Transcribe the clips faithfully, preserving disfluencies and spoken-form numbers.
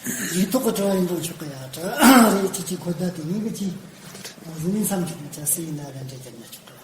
ཡིག་ཐོག་གི་དྲི་བ་ཡིན་རུང་ཆོག་གི་ཡ། དྲི་བ་རེ་ཅི་ཅི་ཁོ་ད་དེ་ངེད་ཀྱི་ཅི་གཟུགས་ནས་མཚམས་ཆོག་གི་ཆ་སྲིད་ཡིན་ན་ར་འདྲེ་དེ་ན་ཆོག་གི་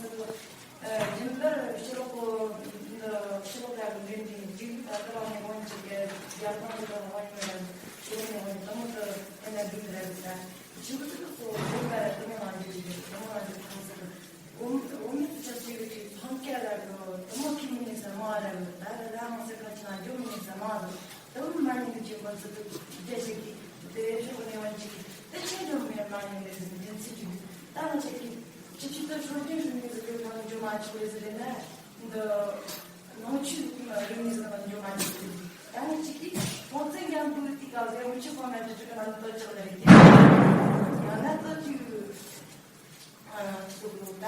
ཡ། རྒྱུན་པར་ཕྱི་ལོགས་ཀྱི་འདི་ཕྱི་ལོགས་ལ་འདྲེན་འདྲེན་རྒྱུག་ད་ལྟ་བ་ནས་འོན་ཅིག་རྒྱ་ཐང་དུ་དང་བ་ཉོ་ལ་ཕྱི་ལོགས་ནས་འོན་དུ་མོ་དུ་ཨེ་ན་འདུག་ར་ད་ཞིག་ཏུ་སོ་རྒྱུན་པར་དུ་མོ་ལ་འདྲེན་འདྲེན་དུ་མོ་ལ་འདྲེན་ཁང་སུ་འོ་མི་འོ་མི་ཚོ་ཆ་ཞིག་གི་ཕང་སྐྱ་ལ་དུ་དུ་མོ་ཁྱི་མི་ནས་ཟ་མ་ར་ད་ར་ར་ཧང་སེ་ཁ་ཆ་འཇོ་མི་ནས་ཟ་མ་དུ་དུ་མོ་མ་ཉིན་གྱི་ཅིག་མ་ཚུ་དུ་རྒྱ་ཞིག་གི་དེ་ཕྱོགས་ནས་འོན་ཅིག་དེ་ཆེ་འཇོ་མི་མ་ཉིན་ནས་ཟིན་འདྲེན་ཚིག་གི་ད་ང་ཆ་གི་ཁྱེད་ཀྱིས་ད་སྲོལ་རྒྱུན་རིག་གནས་ཟེར་གྱི་ནང་འཇོག་མ་ཆོག་རེད་ཟེར་ན། འདི་ནང་ཆོས་རིག་གནས་ཟེར་ནང་འཇོག་མ་ཆོག་རེད། ད་ནི་གཅིག་གིས་ཁོང་ཚོས་ཀྱང་འདུག་དེ་ག་ཟེར་མི་ཆོག་གོ་ན་འདི་ཆོག་གི་ནང་ལྟོ་ཆག་ལེ་རེད། ཡང་ན་ལྟོ་ཆུ་ཆུ་ལོ་ད་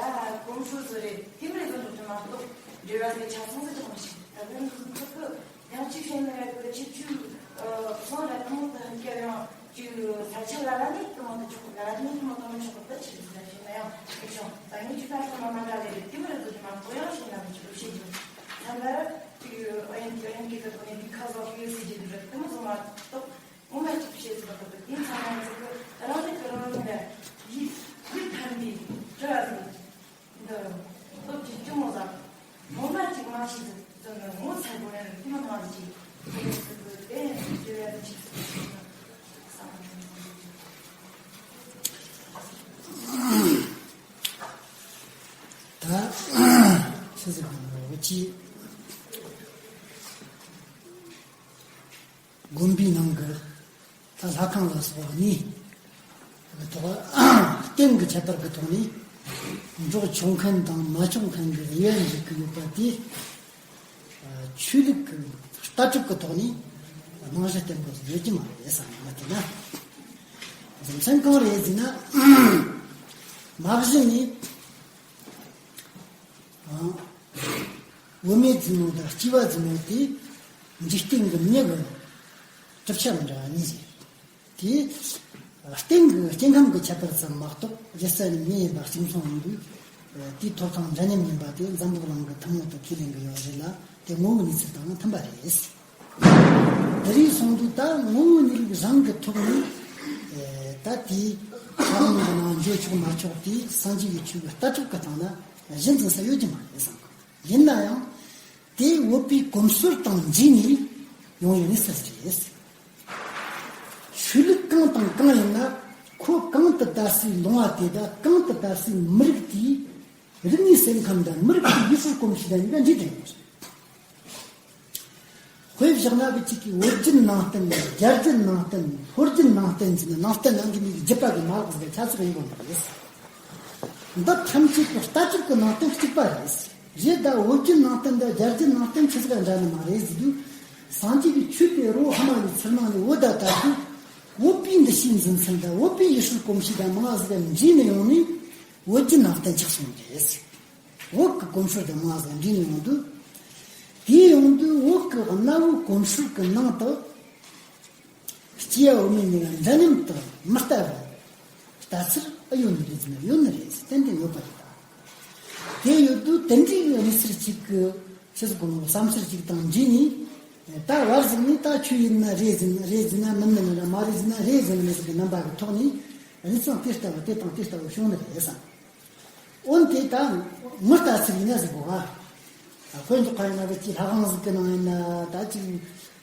གོམས་སྲོལ་བཟོ་རེད། དེ་མི་རེད་བཟོ་འདུག་མ་གཏོགས་འབྲེལ་བ་དེ་ཆ་ཚང་ཟེར་ཆོག་མི་ཤེས། ད་གོམས་སྲོལ་ཁོ་ཁོ། ཡང་གཅིག་བཤད་ན་ཡག་གི་ཁྱེད་ཆུ་ཚང་ལ་དུ་མོ་དུ་སྐྱེ་ཡང་ཅིག་ས་ཆ་ལ་ལ་ནི་དུ་མོ་དུ་ཆོག་ལ་ནི་དུ་མོ་དུ་མོ་ཆོག་ད་ཆི་ཟིག་ད་བཤད་ན་ཡང་ཁྱེད་ཆུང་ད་ངས་ཅི་ད་ཤོ་མ་མ་འདྲ་ལེ་རེད། དེ་མི་རེད་དུ་མ་གོ་ཡང་བཤད་ན་མི་ཆོག་བཤད་རྒྱུ་ཚང་ལ་ཅིག་ཨོ་ཡན་ཨོ་ཡན་གི་དུ་གོ་ནས་འདི་ཁ་ཟོག་ཡོད་ཟེར་གྱི་འདུག་རེད། དུ་མོ་ཚང་མ་གཏོགས་ངོ་མ་ཅིག་བཤད་ཟིག་ད་དུ་དེ་ཚང་མ་ཚིག་གི་རང་རེད་གི་རང་རེད་ཡིད་ཡིད་ཕན་པའི་དྲི་བ་ཟིག་འདི་སློབ་ཀྱི་སྐྱོ་མོ་དང་ངོ་མ་ཅིག་མ་ཤེས་ཟིན་ནས་ངོ་ཚ་དགོས་ཡང་ཀྱི་མ་མང་ཅིག་ཡིན་སྲིད་དགོས་ཏེ་དེ་བས་ཅིག་བསམ་བློ་ད་ཆི་ཟིག་གི་ངོ་ཅི། དགོན་པའི་ནང་གི་ད་ལྷ་ཁང་ལ་སོགས་པ་གནས་གི་ཐོག་རྟེན་གྱི་ཁྱད་པར་གྱི་ཐོག་ནས་འཇོག་ཆོག་མཁན་དང་མ་ཆོག་མཁན་གྱི་དབྱེ་བ་འབྱེད་ཀྱི་ཡོད་པ་དེ། ཆོས་ལུགས་ཀྱི་ལྟ་གྲུབ་ཀྱི་ཐོག་ནས་རྨང་གཞི་བརྟན་པོ་ཡོད་ཀྱི་མ་རེད་བསམ་ཡོད་མ་དེ་ན། རྒྱུ་མཚན་གང་རེད་ཟེར་ན། མ་གཞི་ནས། ཨང་། བུད་མེད་རྫུན་མ་དང་སྐྱེས་པ་རྫུན་མ་དེ་འཇིག་རྟེན་གྱི་མྱི་གི་གྲུབ་ཆ་མི་འདྲ་བ་གཉིས་རེད། དེ་རྟེན་གྱི་སྐྱེ་ཁམས་ཀྱི་ཁྱད་པར་ཙམ་མ་གཏོགས་གཞི་རྩ་ནས་མྱི་ཡིན་པ་གཅིག་མཚུངས་ཡིན་དུས། དེའི་ཐོབ་ཐང་འདྲ་མཉམ་ཡིན་པ་དེ་འཛམ་བུ་གླིང་གི་ཐུན་མོང་དུ་ཁས་ལེན་གྱི་ཡོད་རེད་ལ་དེ་ངོ་བོའི་གནས་ཚུལ་དང་མཐུན་པ་རེད། དེ་རིགས་སོང་དུས་ད་ངོ་བོའི་གནས་ལུགས་རང་གི་ཐོག་ནས་ད་དེའི་ས་བོན་གྱི་ནང་འཇོག་ཆོག་མ་ཆོག་དེ་སངས་རྒྱས་ཀྱི་ཆོས་ཀྱི་ལྟ་གྲུབ་ཀྱི་སྟེང་ན་གཞི་འཛིན་ས་ཡོད་ཀྱི་མ་རེད་བསམ་གི། ཡིན་ན་ཡང་དེ་བོད་པའི་གོམས་སྲོལ་དང་འདྲེས་ནས་ཡོང་ཡོད་ནི་ཟེར་རེད། ཆོས་ལུགས་གང་དང་གང་ཡིན་ན་ཁོ་གང་དུ་བལྟ་སའི་ལུང་བ་དེ་དང་གང་དུ་བལྟ་སའི་མི་རིགས་དེའི་རིག་གནས་སེམས་ཁམས་དང་མི་རིགས་ཀྱི་ཡུལ་སྲོལ་གོམས་གཤིས་དང་གཉིས་ཀ་འདྲེས་ཏེ་ཡོད་པ་རེད། དཔེ་བཞག་ན་བོད་ཅིག་གི་བོད་བརྒྱུད་ནང་བསྟན་རྒྱ་བརྒྱུད་ནང་བསྟན་ཧོར་བརྒྱུད་ནང་བསྟན་ཟེར་ནས་ནང་བསྟན་ནང་གི་མི་གི་རྒྱུད་པ་གི་མ་ལག་ཟེར་བའི་ཆ་ཚུགས་ཡིན་དགོས་པ་རེད། འདི་ཐམས་ཅད་ཀྱི་ལྟ་གྲུབ་ཀྱི་ནང་དོན་གཅིག་པ་རེད། རེད་ད་བོད་བརྒྱུད་ནང་བསྟན་དང་རྒྱ་བརྒྱུད་ནང་བསྟན་ཆི་ཟིག་འདྲ་ནི་མ་རེད་ཟེར་དུས། སངས་རྒྱས་ཀྱི་ཆོས་དེ་རོ་ཧ་མ་ནི་ཚུར་ནང་ནས་བོད་ད་ལྟ་དུས་བོད་པའི་འདུ་ཤེས་འཛིན་ཚུལ་དང་བོད་པའི་ཡུལ་སྲོལ་གོམས་གཤིས་དང་མང་ཟིག་འདྲེས་ནས་ཡོང་ནས་བོད་བརྒྱུད་ནང་བསྟན་ཆགས་སོང་རེད། བོད་ཀྱི་གོམས་སྲོལ་དང་མང་ཟིག་འདྲེས་ནས་ཡོང་དུས། དེ་ཡོང་དུས་བོད་ཀྱི་གནའ་བོའི་གོམས་སྲོལ་གྱི་ནང་དུ། སྐྱེས་བུ་མི་གཉིས་ལ་འདྲ་མཉམ་དུ་མི་ལྟ་བར་ལྟ་ཚུལ་ཨེ་ཡོད་ནི་རེད་ཟེར་ན་ཡོད་ནི་རེད་ཟེར་ཏན་ཏན་ཡོད་པ་རེད་ད། དེ་ཡོད་དུས་དེ་འདྲའི་གནས་ཚུལ་གཅིག་གི་ཕྱི་སྒོ་བསམ་ཚུལ་གཅིག་དང་འདྲེས་ནས་ད་བར་ཟིག་ནས་ད་ཆོས་ཡིན་ན་རེད་ཟེར་ན་རེད་ཟེར་ན་མིན་མིན་ལ་མ་རེད་ཟེར་ན་རེད་ཟེར་ན་མེད་ཟེར་གི་རྣམ་པ་གི་ཐོག་ནས་གནས་ཚང་དེ་ལྟ་བུ་དེ་དང་དེ་ལྟ་བུ་བྱུང་ནི་རེད་བསམ། འོན་ཏེ་ད་མི་ལྟ་ཚུལ་ཡིན་ན་ཟེར་གོ་ཨ། དཔེ་འཇོག་པ་ཡིན་ན་བོད་ཀྱི་ལྷ་ཁང་ཟིག་གི་ནང་ཡིན་ན་ད་ཅིག་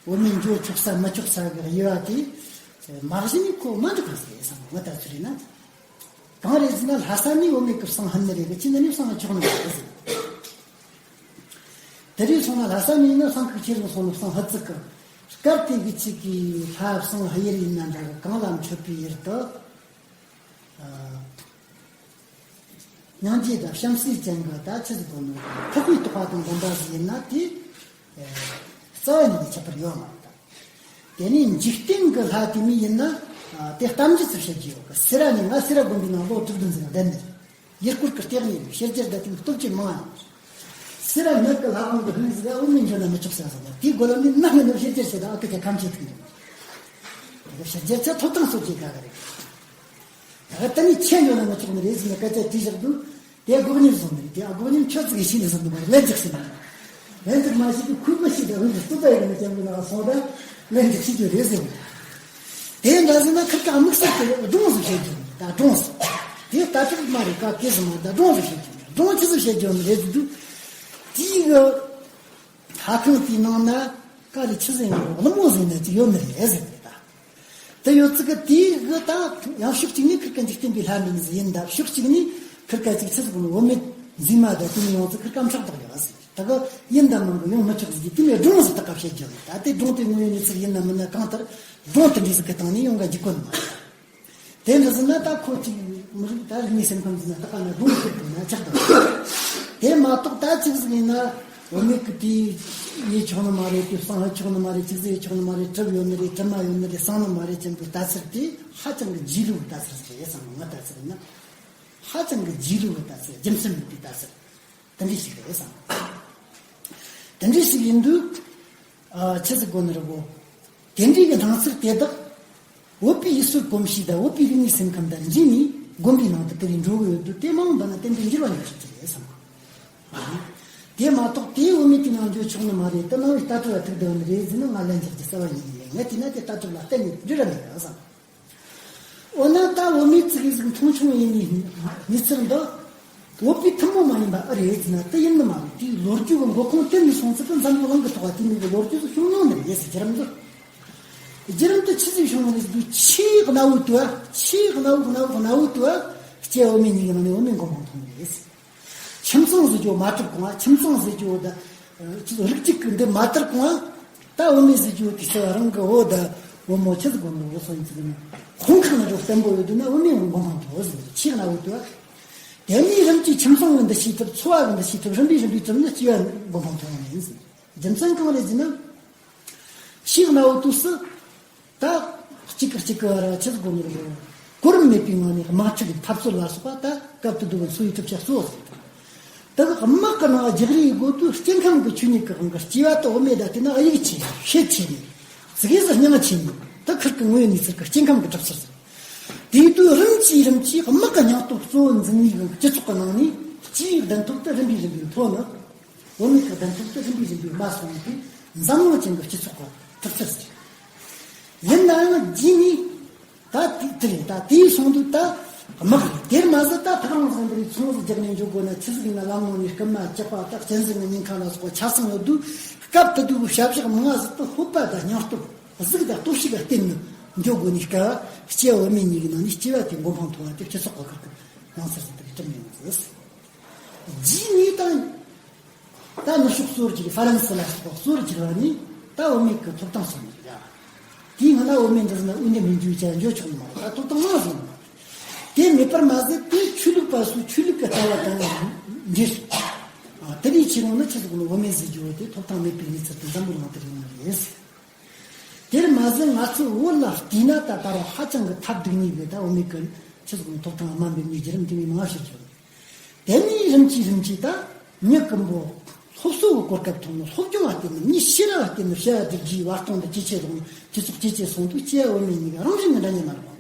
བུད་མེད་འགྱོ་ཆོག་ས་མི་ཆོག་ས་གི་དབྱེ་བ་དེ་མ་གཞི་ནས་ཁོ་མ་འགྲིག་གི་ཟེར་བསམ། མི་ལྟ་ཚུལ་ཡིན་ན། གང་རེད་ཟེར་ན་ལྷ་ས་ནས་བུད་མེད་ཀྱི་བསང་ཧན་ནི་རེད་གི་ཁྱི་ནི་ནས་བསང་ཆོག་ནི་རེད་ཟེར། དེ་རིང་སོང་ན་ལྷ་ས་ནས་ཡིན་ན་བསང་ཁུག་ཁྱེར་རུང་སོང་ན་བསང་ཧ་ཙི་གི། སྐབས་དེ་གི་ཅིག་གི་ལྷ་བསང་ཧ་ཡེར་ཡིན་ན་འདྲ་གི་གང་ལ་མཆོད་པའི་ཡེར་དུ། སྙིང་རྗེ་དང་བྱམས་བརྩེ་ཅན་གྱི་ད་ཆི་ཟིག་དགོས་ནོ། ཐུབ་པའི་རྟོགས་པ་དང་ལྡན་པ་ཟིག་ཡིན་ན་དེ་རྩ་བ་ཉིད་ནས་ཁྱད་པར་ཡོད་མ་རེད། དེ་ནས་འཇིག་རྟེན་གྱི་ལྷ་དེ་མོ་ཡིན་ན་དེ་གཏམ་རྒྱུད་ཙམ་བཤད་རྒྱུ་ཡོད་གི། སེ་ར་ནས་ང་སེ་ར་དགོན་པའི་ནང་ལོ་དྲུག་བདུན་ཟིག་བསྡད་ནི་རེད། ཡུལ་སྐོར་གྱི་ལྟེ་གནས་རེད། ཕྱི་རྒྱལ་བསྡད་དེ་སྟོབས་ཆེ་མང་ཡང་ སེ་ར་ནག་གི་ལྷ་ཁང་གི་ཧུན་ཟིག་འོ་མའི་འཇོན་ན་མི་ཆོག་ཟེར་སོང་། དེའི་སྒོ་ལ་མི་ནག་ནི་ཕྱི་རྒྱལ་ཆེ་དང་ཨ་ཁུ་ཁམས་ཆེ་ཐུག་འདུག་ཕྱི་རྒྱལ་ཆེ་ཐོབ་ཐང་སོགས་ཀྱི་ག་ག་རེད། ད་ད་ནི་ཁྱེད་འཇོན་ན་མི་ཆོག་ནི་རེད་ཟེར་ནས་སྐད་ཆ་དྲིས་བཞག་འདུག་དེ་དགོས་ཉེར་སོང་ནི་རེད། དེ་ཨ་དགོས་ཉེར་ཁྱོད་ཚིག་གིས་ཤེས་ནི་སོང་འདུག་མ་རེད། ལན་ཅིག་ཤེས་ནི་རེད། ལན་ཅིག་མ་ཤེས་དུས་ཁུག་མ་ཤེས་དང་ཧུན་གྱི་སྟོད་པ་ཡིན་ནི་ཅན་གི་ནང་སོང་ད་ལན་ཅིག་ཤེས་རྒྱུ་རེད་ཟེར་བ། དེ་འདྲ་ཟེར་ན་ཁིར་ཀ་དམིགས་བསལ་དེ་སྒྲུང་ཟིག་བཤད་རྒྱུ་ནི་ད་སྒྲུང་ཟིག་དེ་ལྟ་གྲུབ་མ་རེད། ཀ་སྐད་ཟིག་མ་ད་སྒྲུང་ཟིག་བཤད་རྒྱུ་ནི་སྒྲུང་ཆི་ཟིག་བཤད་རྒྱུ་ནི་རེད་ཟེར་དུས། དེའི་གི་ལྷ་ཁང་དེའི་ནང་ན་ཀ་རེ་ཆི་ཟིག་ཡོད་གླུ་མོ་ཟིག་ན་ཅིག་ཡོད་ནི་རེད་ཟེར་ནི་ད། དེ་ཡོད་ཙི་གི་དེའི་གི་ད་ཡང་ཕྱོགས་གཅིག་ནས་ཁིར་ཀ་འཇིག་རྟེན་པའི་ལྷ་མིན་ཟིག་ཡིན། ད་ཕྱོགས་གཅིག་ནས་ཁིར་ཀ་ཅིག་ཆི་ཟིག་གོ་ནི་བུད་མེད་འཛིན་མ་ད་དེ་ནས་ཡོང་ཙི་ཁིར་ཀ་ཁྲག་དག་ཡོད་ཟེར། ད་གི་ཡིན་ད་མིན་གི་ཡོང་མི་ཆོག་ཟིག་གི་དེ་ནས་སྒྲུང་ཟིག་ད་ག་བཤད་རྒྱུ་ནི་ད། དེ་སྒྲུང་དེ་དངོས་ཡོད་གནས་ཚུལ་ཡིན་ན་མིན་ན་གང་ལྟར་སྒྲུང་དེ་འདྲ་ཟིག་གི་སྟེང་ནས་ཡོང་ག་འཇིག་གོ་ནི་མ་རེད། དེ་འདྲ་ཟེར་ན་ད་ཁོ་ཅིག་མི་རིགས་ད་རིག་གནས་སེམས་ཁམས་ཟེར་ན་ད་ག་ན་སྒྲུང་ཟེར་དུས་ན་ཆགས་དང་། དེ་མ་གཏོགས་ད་ཅིག་ཟིག་ཡིན་ན་བུད་མེད་ཀྱི་དེ་ཡེ་ཆོག་ནི་མ་རེད། དེ་གསང་ཧ་ཆོག་ནི་མ་རེད། ཅིག་ཟིག་ཡེ་ཆོག་ནི་མ་རེད། གྲུབ་ཡོད་ནི་རེད། གྲུབ་མ་ཡོད་ནི་རེད། གསང་ནི་མ་རེད་ཅན་གྱི་ལྟ་ཚུལ་དེ་ཧ་ཅང་གི་རྗེས་ལུས་ལྟ་ཚུལ་ཟིག་རེད་བསམ། ང་ལྟ་ཚུལ་ཡིན་ན་ཧ་ཅང་གི་རྗེས་ལུས་ལྟ་ཚུལ། རྒྱུ་མཚན་མེད་པའི་ལྟ་ཚུལ། དེ་འདྲ་ཞིག་རེད་བསམ། དེ་འདྲ་ཞིག་ཡིན་དུས། ཨ་ཆི་ཟིག་དགོས་ནི་རེད་གོ། དེ་འདྲའི་གི་སྣང་ཚུལ་དེ་དག་བོད་པའི་ཡུལ་སྲོལ་གོམས་གཤིས་དང་བོད་པའི་རིག་གནས་སེམས་ཁམས་དང་འདྲེས་ནས་དགོན་པའི་ནང་དུ་དེ་རིང་འགྲོ་གི་ཡོད་དུས། དེ་མང་བ་ན་ཏན་ཏན་འགྱུར་བ་འགྱུར་ཐུབ་ཀྱི་རེད་བསམ་གོ། དེ་མ་གཏོགས་དེའི་བུད་མེད་དེ་ནང་འགྱོ་ཆོག་ནི་མ་རེད། དེ་ནང་བའི་ལྟ་གྲུབ་ལ་ཐུག་བསྡད་ནི་རེད་ཟེར་ན་ང་ལན་འཇལ་གྱི་རྩ་བ་ཉིད་ནས་མེད། ངས་བལྟས་ན་དེ་ལྟ་གྲུབ་ལ་གཏན་ནས་འགྱུར་བ་མེད་པ་བསམ། འོ་ན་ད་བུད་མེད་ཅིག་གིས་ཟིག་མཐོང་ཆུང་ཡིན་ནི་གནས་ཚུལ་འདི་བོད་པའི་ཐུན་མོང་མ་ཡིན་པ་ཨེ་རེད་ཟེར་ན་དེ་ཡིན་ནི་མ་རེད། དེའི་ལོ་རྒྱུས་ཀྱི་མགོ་ཁུངས་དེ་ནས་སོང་ཚུལ་དུ་འཛམ་བུ་གླིང་གི་ཐོག་ལ་དེ་མོ་གི་ལོ་རྒྱུས་སུ་བྱུང་མྱོང་ནི་རེད་ཟེར། བརྒྱུད་རིམ་འདི། བརྒྱུད་རིམ་དུ་ཆི་ཟིག་བྱུང་ནི་རེད་ཟེར་དུས། ཆེས་གནའ་བོའི་དུས་ཨ། ཆེས་གནའ་བོ་གནའ་བོ་གནའ་བོའི་དུས་ཨ། སྐྱེ་བོ་མི་གཉིས་ཀྱི་ནང་ནས་བུད་མེད་མགོ་འཕང་མཐོང་ནི་རེད་ཟེར། ཁྱིམ་ཚང་ཟེར་རྒྱུ་མ་གྲུབ་གོང་ཨ། ཁྱིམ་ཚང་ཟེར་རྒྱུ་ད་རིགས་གཅིག་གི་འདི་མ་དར་གོང་ཨ། ད་བུད་མེད་ཟེར་རྒྱུ་དེ་ཚེ་རང་གི་འོ་ད་བུ་མོ་ཆི་ཟིག་གོ་ནོ་བུ་སོང་ཚིག་ནི་ཁོང་ཁང་ན་འགྲོ་བརྟན་པོ་ཡོད་དུས་ན་བུད་མེད་མགོ་འཕང་མཐོང་ཟེར། ཆེས་གནའ་བོའི་དུས་ཨ། དེ་ནས་རིམ་གྱིས་ཁྱིམ་ཚང་གི་འདུ་ཤེས་གྲུབ། འཚོ་བ་གི་འདུ་ཤེས་གྲུབ། རིམ་པས་རིམ་པས་གྲུབ་ནས་སྐྱེ་བ་མགོ་འཕང་མཐོང་བ་ཡིན་ཟེར། རྒྱུ་མཚན་གང་རེད་ཟེར་ན། ཆེས་གནའ་བོའི་དུས་སུ། ད་གཅིག་གིས་གཅིག་གི་བར་ཆི་ཟིག་གོ་ནི་རེད། གོ་རིམ་མེད་པའི་ངང་ནས་དམག་འཁྲུག་གི་འཐབ་རྩོད་ལ་སོགས་པ་ད་སྐབས་དེ་དུས་ཀྱི་འཚོ་བའི་གྲུབ་ཆ་གཙོ་བོ་ཟིག་དང་། དེ་གི་དམག་གི་ནང་རྒྱག་རེས་ཡེད་དགོས་དུས་སྐྱེ་ཁམས་ཀྱི་ཆོས་ཉིད་ཀྱི་དབང་གིས་སྐྱེ་བ་དེ་བུད་མེད་དང་བསྟུན་ན་དབྱིག་ཆེ་ནས་ཤེད་ཆེ་ནས་ཙི་གེ་ཟིག་སྙིང་ཆེ་ནས། དེ་ཁིར་གི་དངོས་ཡོད་གནས་ཚུལ་གྱི་སྐྱེ་ཁམས་ཀྱི་གྲུབ་ཚུལ་ཟིག་དེའི་དུས་རིམ་གྱིས་རིམ་གྱིས་དམག་གི་སྙིང་སྟོབས་གཙོ་བོ་འཛིན་ནུས་ཀྱི་སྤྱི་ཚོགས་ཀྱི་ནང་ནས་སྤྱིའི་གདན་ཐོབ་དེ་རིམ་པས་རིམ་པས་མཐོ་ནས། བུད་མེད་ཀྱི་གདན་ཐོབ་དེ་རིམ་པས་རིམ་པས་དམའ་སོང་སྟེ་འཛམ་གླིང་ཅན་གྱི་སྤྱི་ཚོགས་ཀྱི་གྲུབ་ཚུལ་ཟེར། ཡིན་ནའང་རྗེས་ནས་ད་དེ་དེ་རེད། ད་དེའི་སོང་དུས་ད་དམག་རེད། དེར་མ་ཟད་ད་ཐག་རིང་ས་འདིར་ཚོང་ཟིག་རྒྱག་ནས་འཇོག་དགོས་ན་ཆི་ཟིག་ཡིན་ན་ལམ་ནང་ནས་རྐུན་མ་བཅག་པ་དང་གཅན་གཟན་གྱི་ཉེན་ཁ་ལ་སོགས་པ་ཆ་ཚང་ཡོད་དུས། སྐབས་དེ་དུས་ཀྱི་བྱ་བཞག་མང་ང་ཟིག་ཏུ་སྤོབས་པ་དང་སྙིང་སྟོབས་གཟུགས་དང་སྟོབས་ཤུགས་ལ་བརྟེན་ནས་འཇོག་དགོས་ནས། སྐབས་སྐྱེ་བ་བུད་མེད་གཉིས་ཀྱི་ནང་ནས་སྐྱེ་བ་དེ་མགོ་འཕང་མཐོང་བ་དེ་སྤྱི་ཚོགས་ཀྱི་ཁུར་གི་སྣང་ཚུལ་ཟིག་དེ་གྲུབ་མྱོང་ཟིག་རྗེས་ནས་དང་། ད་ནུབ་ཕྱོགས་གཙོ་བོར་གྱུར་ཧྥ་རན་སི་ལ་སོགས་པ་གཙོ་བོར་གྱུར་བ་ནི་ད་བུད་མེད་ཀྱི་ཐོབ་ཐང་སོགས་ནི་རེད། དེའི་སྔ་ན་བུད་མེད་འདི་ཟིན་ན་དབུས་འདེམས་མི་འཇུག་ཅེས་འཇོག་ཆོག་ནི་མ་རེད། ད་ཐོབ་ཐང་མང་ཟིན་ནི་མ་རེད། དེ་མེད་པར་མ་ཟད་དེ་ཆོས་ལུགས་པ་སོགས་ཆོས་ལུགས་ཀྱི་ལྟ་བ་དང་འབྲེལ། ཨ། དེ་ལས་ཆེ་རུང་ནི་ཆི་ཟིག་ནི་བུད་མེད་ཟེར་རྒྱུ་བོ་དེ་ཐོབ་ཐང་མེད་པའི་གནས་ཚུལ་དེ་འཛམ་བུ་གླིང་དུ་རེད་ནི་རེད། དེར་མ་ཟད་ང་ཚོ་བོད་ལ་བལྟས་ན་ད་ད་རུང་ཧ་ཅང་གི་ཐབས་སྡུག་ནི་ཡོད། ད་བུད་མེད་ཀྱི་ཆི་ཟིག་ནི་ཐོབ་ཐང་དམའ་འབེབས་ནི་བརྒྱུད་རིམ་དེ་བས་མང་ཤོས་བྱུང་། དེ་ནས་རིམ་གྱིས་རིམ་གྱིས་ད་མྱི་ཀུན་པོ་སློབ་གསོ་གི་གོ་སྐབས་ཐོབ་ནས་སློབ་སྦྱོང་ལ་བརྟེན་ནས་མྱི་ཤེས་རབ་ལ་བརྟེན་ནས་བྱ་བ་སྒྲུབ་རྒྱུའི་བར་སྟོང་དུ་ཇེ་ཆེ་རུ་ཇེ་ཚོགས་ཇེ་ཆེ་སོང་དུས་སྐྱེ་བ་བུད་མེད་གཉིས་ཀ་རང་བཞིན་གྱི་འདྲ་མཉམ་མ་རེད།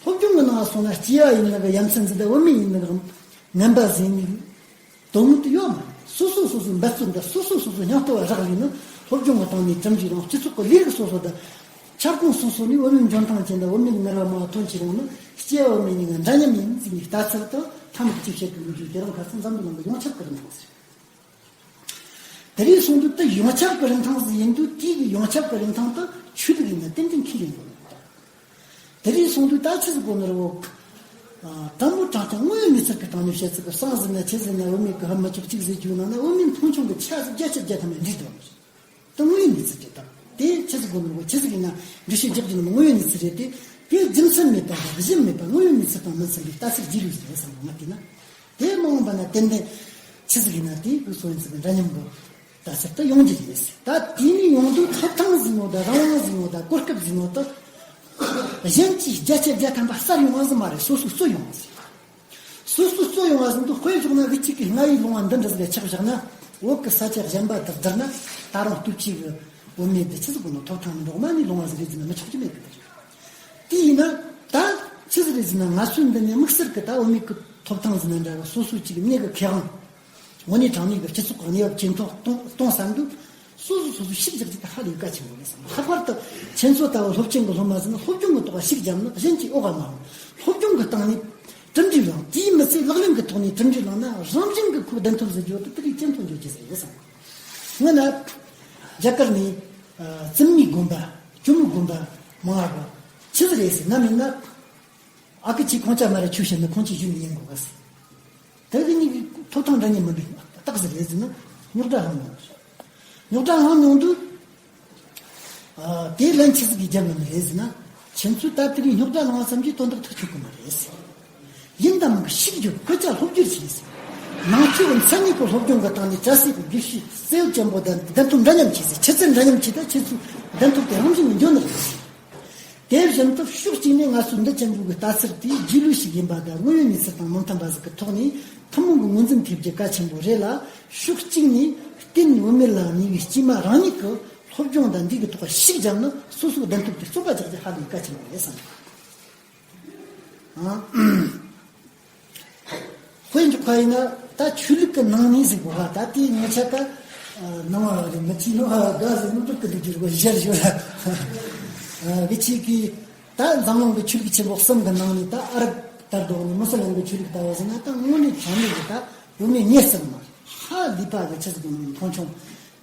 སློབ་སྦྱོང་གི་ནང་སོང་ན་སྐྱེ་བ་ཡིན་ན་གི་ཡ་མཚན་འཛིན་པའི་བུད་མེད་ཡིན་ན་གི་ངན་པ་ཟིན་ནས་དོན་དངོས་དུ་ཡོད་མ་རེད། སོ་སོ་སོ་སོའི་འབད་བརྩོན་དང་སོ་སོ་སོ་སོའི་སྙིང་སྟོབས་ལ་རག་ལས་ན་སློབ་སྦྱོང་གི་སྟེང་ནས་གྲུབ་འབྲས་རང་སྤྱི་ཚོགས་ཀྱི་ལས་རིགས་སོ་སོ་དང་། ཁྱབ་ཁོངས་སོ་སོ་ནས་བུད་མེད་འཇོན་ཐང་ཅན་དང་བུད་མེད་ངར་བ་མང་བ་ཐོན་ཆེ་རུང་ནི་སྐྱེ་བ་བུད་མེད་གཉིས་ཀ་འདྲ་མཉམ་ཡིན་ཟེར་ནས་ལྟ་ཚུལ་དང་ཐ་མག་གཅིག་བཤད་ཀྱི་ལོ་རྒྱུས་དེ་རིང་ཁ་སང་འཛམ་བུ་གླིང་གི་ཡོངས་ཁྱབ་ཀྱི་རིན་ཐང་ཟེར། དེ་རིང་སོང་དུས་དེ་ཡོངས་ཁྱབ་ཀྱི་རིན་ཐང་ཟིག་ཡིན་དུས་དེའི་གི་ཡོངས་ཁྱབ་ཀྱི་རིན་ཐང་དེ་ཆོས་ལུགས་ཡིན་ན་ཏན་ཏན་ཁས་ལེན་དགོས། དེ་རིང་སོང་དུས་ད་ཆི་ཟིག་གོ་ནི་རེད་བོ། ཨ། དྲང་མོ་དྲང་རྐྱང་དངོས་ཡོད་གནས་ཚུལ་གྱི་སྟེང་ནས་བཤད་ཚུལ་གྱི་གསང་ཟིན་ན་ཆི་ཟིན་ན་བུད་མེད་ཀྱི་ཧ་མི་ཆོག་གཅིག་ཟེར་རྒྱུ་ནང་ན་བུད་མེད་མཐོང་ཆུང་གི་ཆ་ཟིག་བརྒྱ་ཆ་བརྒྱ་ཐམ་པ་འགྲིག་འདུག་བ། དེ་དངོས་ཡོད་གནས་ཚུལ་རེད་དམ། དེ་ཆི་ཟིག་གོ་ནི་རེད་བོ། ཆི་ཟིག་ཡིན་ན་འགྲེལ་བཤད་རྒྱག་རྒྱུ་ནི་དངོས་ཡོད་གནས་ཚུལ་རེད་དེ། དེ་རྒྱུ་མཚན་མེད་པ་དང་གཞི་མེད་པ་དངོས་ཡོད་གནས་ཚུལ་དང་མི་མཚུངས་པའི་ལྟ་ཚུལ་རྒྱས་ལུས་ཟིག་རེད་བསམ་གི་ང་བལྟས་ན། དེ་མ་འོངས་པ་ན་ཏན་ཏན་ཆི་ཟིག་ཡིན་ན་དེ་གི་སོ་ཡིན་ཟིག་གི་འདྲ་མཉམ་གི་ལྟ་ཚུལ་དུ་ཡོང་རྒྱུ་རེད། ད་དེ་ནས་ཡོང་དུས་ཐོབ་ཐང་ཟིག་ཡོད་དང་རང་དབང་ཟིག་ཡོད་དང་གོ་སྐབས་ཟིག་ཡོད་དང་གཞན་གྱིས་བརྒྱ་ཆ་བརྒྱ་ཐམ་པ་གསར་ཡོང་བ་ཟིག་མ་རེད། སོ་སོས་རྩོད་ཡོང་བ་ཟིག་སོ་སོ་སོ་ཡོང་བ་བཞིན་དུ། དཔེ་བཞག་ན་དབུས་གཅིག་གི་རྔ་ཡབ་ལུང་བ་འདི་འདྲ་ཟིག་ལ་ཆགས་བཞག་ན། བོད་ཀྱི་ས་ཆ་གཞན་པ་དང་བསྡུར་ན། ད་རུང་སྟོབས་ཆེ་གི་བུད་མེད་འདི་ཆི་ཟིག་གོ་ནོ། ཐོབ་ཐང་མི་འདྲ་བོ་མ་ནི་ལུང་བ་ཟིག་རེད་ཟེར་ན་མི་ཆོག་རྒྱུ་མེད་གི། དེ་ཡིན་ན་ད་ཆི་ཟིག་རེད་ཟེར་ན། ང་ཚོའི་འདི་ནས་དམིགས་བསལ་གི་ད་བུད་མེད་ཀྱི་ཐོབ་ཐང་ཟེར་ན་འདྲ་བ། སོ་སོ་གཅིག་གི་མྱི་གི་ཁེ་དབང་། དངོས་གནས་དྲང་གནས་ཀྱི་སྤྱི་ཚོགས་ཀྱི་གནས་བབ་ཇེ་མཐོར་གཏོང་གཏོང་བསམ་དུས། སོ་སོ་སོ་སོ་ཤུགས་རྒྱག་རྒྱུ་དེ་ཧ་ལས་གལ་ཆེན་པོ་རེད་བསམ། ལྷག་པར་དུ་ཁྱེད་ཚོ་ལྟ་བུ་སློབ་ཆེན་གྱི་སློབ་མ་ཟིག་ནི། སློབ་སྦྱོང་གི་ཐོག་ཤུགས་བརྒྱབ་ན་གཞན་གྱིས་འོག་ག་མ་འོང་། སློབ་སྦྱོང་གི་སྟེང་ནས་གྲུབ་འབྲས་བླངས། དེའི་མི་ཚད་ལག་ལེན་གྱི་ཐོག་ནས་གྲུབ་འབྲས་བླངས་ན། རང་བཞིན་གྱིས་ཁོ་གདན་ཐོབ་ཟེར་རྒྱུ་དེ་དེ་རིགས་ཇེ་མཐོར་འགྲོ་རྒྱུ་ཟིག་རེད་བསམ། སྔོན་ན་རྒྱ་གར་ནས་ཨ་བཙུན་མའི་དགོན་པ། ཇོ་མོའི་དགོན་པ་མང་བ་གི་ཆི་ཟིག་རེད་ཟེར། ནམ་ཡིན་ན། ཨ་ཁུ་ཁྱེད་ཁོང་ཅག་མ་རེད། ཆོས་བཤད་ན་ཁོང་ཅག་གཞུག་ནས་ཉན་དགོས་ག་ཟེར། དེ་གི་གཉིས་ཀྱི་ཐོབ་ཐང་འདྲ་མཉམ་མིན་པའི་རྟགས་ཟིག་རེད་ཟེར་ན་རྙོག་དྲ་ལྷང་མྱོང་། རྙོག་དྲ་ལྷང་མྱོང་དུས། ཨ་དེ་ལན་ཆི་ཟིག་གིས་རྒྱབ་ཡོང་ནི་རེད་ཟེར་ན། ཁྱེད་ཚོས་ད་དེ་རིང་རྙོག་དྲ་ལྷང་བ་ཙམ་གྱིས་དོན་དག་ཐག་ཆོད་གི་མ་རེད་ཟེར། ཡིན་ད་མིན་གི་ཤུགས་རྒྱོབས། སྐད་ཆ་སློབ་བསྒྱུར་བྱས་ཟེར། ནང་ཆོས་མཚན་ཉིད་ཀྱི་སློབ་སྦྱོང་གི་སྟེང་ནས་བཀྲ་ཤིས་ཀྱི་དགེ་བཤེས་གསལ་བོ་ཅན་པོ་དང་གདན་ཐོབ་འདྲ་མཉམ་བྱས་ཟེར། ཆུ་ཚད་འདྲ་མཉམ་བྱས། ད་ཁྱེད་ཚོའི་གདན་ཐོབ་དེ་རང་བཞིན་གྱིས་འགྱོ་ནི་རེད་ཟེར། དེ་བཞིན་དུ་ཕྱོགས་གཅིག་ནས་ང་ཚོའི་འདི་ཅན་པོ་གི་ལྟ་ཚུལ་དེ་རྗེས་ལུས་ཤིག་ཡིན་པ་དང་། དངོས་ཡོད་གནས་ཚུལ་དང་མི་མཐུན་པ་ཟིག་གི་ཐོག་ནས་ཐུན་མོང་གི་ངོས་འཛིན་ཐེབས་རྒྱུ་གལ་ཆེན་པོ་རེད་ལ། ཕྱོགས་གཅིག་ནས་རྟེན་བུད་མེད་ལ་ཉེ་བའི་སྐྱེས་མ་རང་ཉིད་ཀྱིས་སློབ་སྦྱོང་དང་འདི་གི་ཐོག་ཤུགས་བརྒྱབ་ན། སོ་སོའི་གདན་ཐོབ་དེ་རྩོད་པ་རྒྱག་རྒྱུ་ཧ་ལས་གལ་ཆེན་པོ་རེད་བསམ། ཨང་། དཔེ་འཇོག་པ་ཡིན་ན། ད་ཆོས་ལུགས་ཀྱི་ནང་ནས་ཟིག་གོ་ཧ། ད་དེའི་ངོ་ཆ་ད་ནང་བ་རེད། མི་ཚེ་ནང་བ་དགའ་ཟིག་ནོར་འདུག་གི་འདུག་རྒྱུ་རེད་གོ། ཞར་ཞོར་ཨ་གི་ཆེ་གི། ད་འཛམ་གླིང་གི་ཆོས་ལུགས་ཆེན་པོ་གསུམ་གི་ནང་ནས་ད་ཨ་རབ་ལྟར་འདུག་ནི་མུ་སི་ལིམ་གི་ཆོས་ལུགས་ལྟ་བུ་ཟིག་ན། ད་དངོས་གནས་དྲང་གནས་ཀྱི་ད་བུད་མེད་ཉེ་ཟིག་མ་ཧ་ལས་པ་གི་ཆི་ཟིག་གི་ནང་མཐོང་ཆུང་།